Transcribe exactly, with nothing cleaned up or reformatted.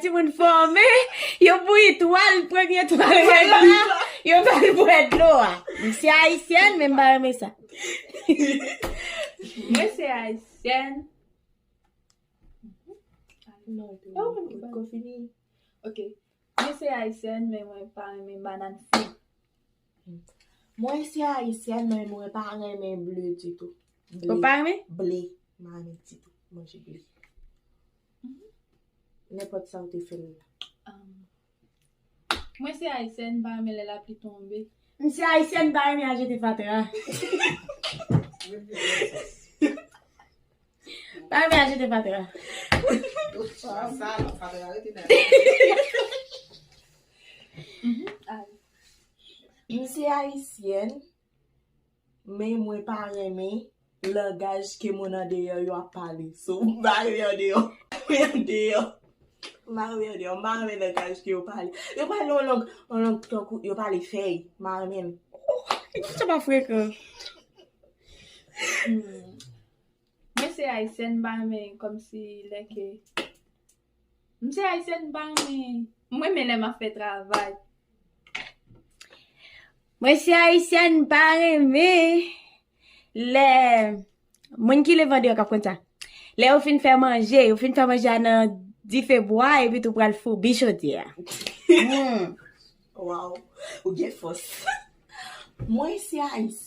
Timoun fòme, yo bouyi twal, premye twal règ la, yo ba l bwè dlo a. M se ayisyèn, men m pa renmen sa. Mwen se ayisyèn. Non, ou pa fini. Ok. Mwen se ayisyèn, men mwen pa renmen banann fig. Mwen se ayisyèn, men mwen pa renmen ble ditou. Ble. Ou pa renmen? Ble. M pa renmen ditou. Manje ble. Nenpòt sa ou te fè l la. Um, mwen se ayisyèn, m pa renmen lè lapli tonbe. M se ayisyèn, m pa renmen al jete fatra. Pa renmen al jete fatra. Sa, fatra rete nan. Mhm. Ay. M se ayisyèn, men mwen pa renmen langaj ke moun andeyò yo ap pale. So, m pa renmen andeyò. Mwen andeyò. M pa renmen andeyò. M pa renmen langaj ke yo pale. Yo pale yon lang, yon lang tankou, yo pale fèy. M pa renmen l. Oh, sa pa frekan. Hmm. Mwen se ayisyèn, m pa renmen kòmsi lè ke M se ayisyèn, m pa renmen. Mwen renmen lè m ap fè travay. Mwen se ayisyèn, m pa renmen lè moun ki leve andeyò k ap konn sa. Lè yo fin fè manje, yo fin fè manje a nan dife bwa, epi tou pral foubi chodyè a. Hmm. Waw, ou gen fòs. Mwen se ayisyèn.